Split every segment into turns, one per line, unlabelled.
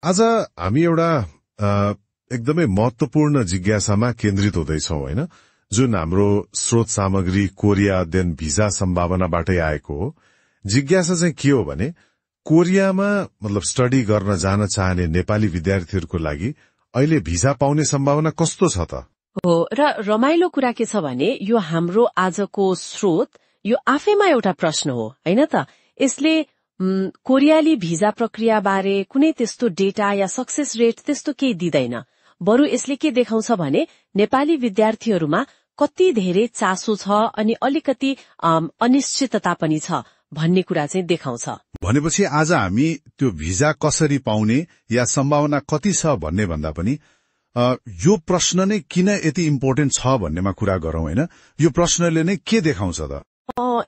आज हामी एउटा एकदमै महत्वपूर्ण जिज्ञासामा केन्द्रित हुँदैछौं हैन, जुन हाम्रो स्रोत सामग्री कोरिया अध्ययन भिजा सम्भावनाबाटै आएको हो। जिज्ञासा चाहिँ के हो भने कोरियामा मतलब स्टडी गर्न जान चाहने नेपाली विद्यार्थीहरूको लागि अहिले भिजा पाउने सम्भावना कस्तो छ त?
हो, र रमाइलो कुरा के छ भने यो हाम्रो आजको स्रोत यो आफैमा एउटा प्रश्न हो हैन त। यसले कोरियाली भिजा प्रक्रिया बारे कुनै त्यस्तो डेटा या सक्सेस रेट त्यस्तो केही दिँदैन। बरु यसले के देखाउँछ भने नेपाली विद्यार्थीहरूमा कति धेरै चासो छ अनि अलिकति अनिश्चितता पनि छ भन्ने कुरा चाहिँ देखाउँछ।
भनेपछि आज हामी त्यो भिजा कसरी पाउने या सम्भावना कति छ भन्ने भन्दा पनि यो प्रश्न नै किन यति इम्पोर्टेन्ट छ भन्नेमा कुरा गरौं हैन। यो प्रश्नले नै के देखाउँछ त?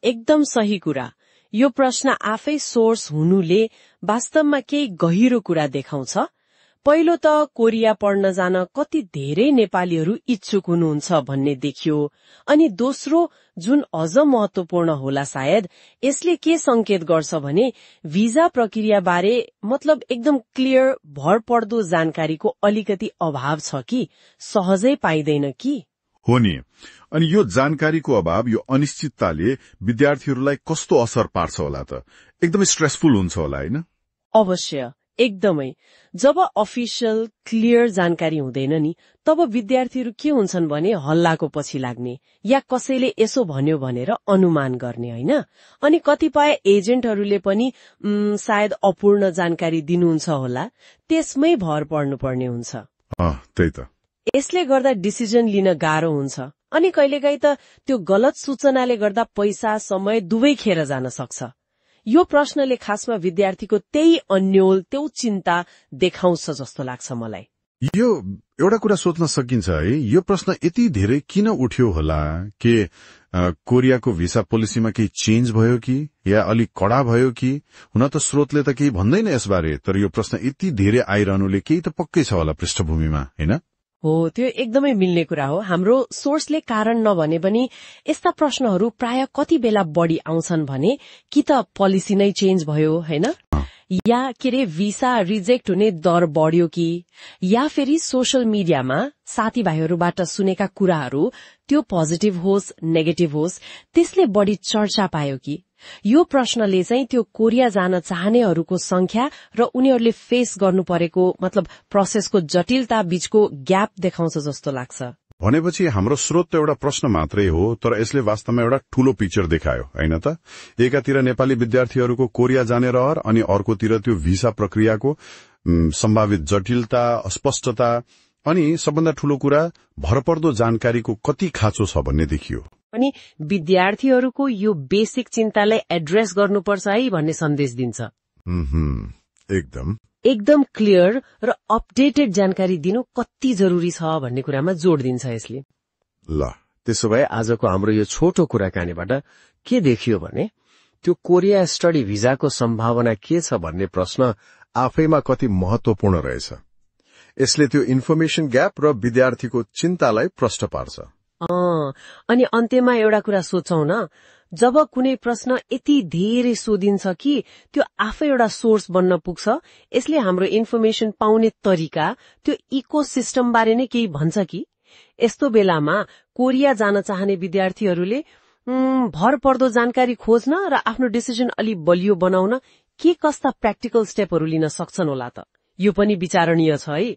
एकदम सही कुरा। यो प्रश्न आफै सोर्स हुनुले वास्तवमा केही गहिरो कुरा देखाउँछ। पहिलो त कोरिया पढ्न जान कति धेरै नेपालीहरू इच्छुक हुनुहुन्छ भन्ने देखियो। अनि दोस्रो जुन अझ महत्वपूर्ण होला सायद, यसले के संकेत गर्छ भने भिजा प्रक्रिया बारे मतलब एकदम क्लियर भरपर्दो जानकारीको अलिकति अभाव छ कि सहजै पाइदैन कि।
हो नि। अनि यो जानकारीको अभाव, यो अनिश्चितताले विद्यार्थीहरूलाई कस्तो असर पार्छ होला त? एकदमै स्ट्रेसफुल हुन्छ होला हैन?
अवश्य, एकदमै। जब अफिसियल क्लियर जानकारी हुँदैन नि, तब विद्यार्थीहरू के हुन्छन् भने हल्लाको पछि लाग्ने या कसैले यसो भन्यो भनेर अनुमान गर्ने हैन। अनि कतिपय एजेन्टहरूले पनि सायद अपूर्ण जानकारी दिनुहुन्छ होला, त्यसमै भर पर्नुपर्ने हुन्छ।
त्यही त।
यसले गर्दा डिसिजन लिन गाह्रो हुन्छ। अनि कहिलेकाहीँ त त्यो गलत सूचनाले गर्दा पैसा समय दुवै खेर जान सक्छ। यो प्रश्नले खासमा विद्यार्थीको त्यही अन्योल त्यो चिन्ता देखाउँछ जस्तो लाग्छ मलाई।
यो एउटा कुरा सोध्न सकिन्छ है, यो प्रश्न यति धेरै किन उठ्यो होला? के कोरियाको भिसा पोलिसीमा केही चेन्ज भयो कि या अलिक कडा भयो कि? हुन त स्रोतले त केही भन्दैन यसबारे, तर यो प्रश्न यति धेरै आइरहनुले केही त पक्कै छ होला पृष्ठभूमिमा हैन?
हो, त्यो एकदमै मिल्ने कुरा हो। हाम्रो सोर्सले कारण नभने पनि यस्ता प्रश्नहरू प्राय कति बेला बढी आउँछन् भने कि त पोलिसी नै चेन्ज भयो हैन, या के भिसा रिजेक्ट हुने दर बढ्यो कि, या फेरि सोशल मिडियामा साथीभाइहरूबाट सुनेका कुराहरू त्यो पोजिटिभ होस् नेगेटिभ होस् त्यसले बढी चर्चा पायो कि। यो प्रश्नले चाहिँ त्यो कोरिया जान चाहनेहरूको संख्या र उनीहरूले फेस गर्नु परेको मतलब प्रोसेसको जटिलता बीचको ग्याप देखाउँछ जस्तो लाग्छ।
भनेपछि हाम्रो स्रोत त एउटा प्रश्न मात्रै हो, तर यसले वास्तवमा एउटा ठूलो पिक्चर देखायो हैन त? एकातिर नेपाली विद्यार्थीहरूको कोरिया जाने रहर अनि अर्कोतिर त्यो भिसा प्रक्रियाको सम्भावित जटिलता, अस्पष्टता अनि सबभन्दा ठूलो कुरा भरपर्दो जानकारीको कति खाँचो छ भन्ने देखियो।
अनि विद्यार्थीहरूको यो बेसिक चिन्तालाई एड्रेस गर्नुपर्छ है भन्ने सन्देश दिन्छ। एकदम क्लियर र अपडेटेड जानकारी दिनु कति जरुरी छ भन्ने कुरामा जोड दिन्छ यसले।
ल, त्यसो भए आजको हाम्रो यो छोटो कुराकानीबाट के देखियो भने त्यो कोरिया स्टडी भिजाको सम्भावना के छ भन्ने प्रश्न आफैमा कति महत्वपूर्ण रहेछ। यसले त्यो इन्फर्मेसन ग्याप र विद्यार्थीको चिन्तालाई प्रष्ट पार्छ।
अनि अन्त्यमा एउटा कुरा सोचौं न, जब कुनै प्रश्न यति धेरै सोधिन्छ कि त्यो आफै एउटा सोर्स बन्न पुग्छ, यसले हाम्रो इन्फर्मेसन पाउने तरिका, त्यो इकोसिस्टम बारे नै केही भन्छ कि। यस्तो बेलामा कोरिया जान चाहने विद्यार्थीहरूले भरपर्दो जानकारी खोज्न र आफ्नो डिसिजन अलि बलियो बनाउन के कस्ता प्र्याक्टिकल स्टेपहरू लिन सक्छन् होला त? यो पनि विचारणीय छ है।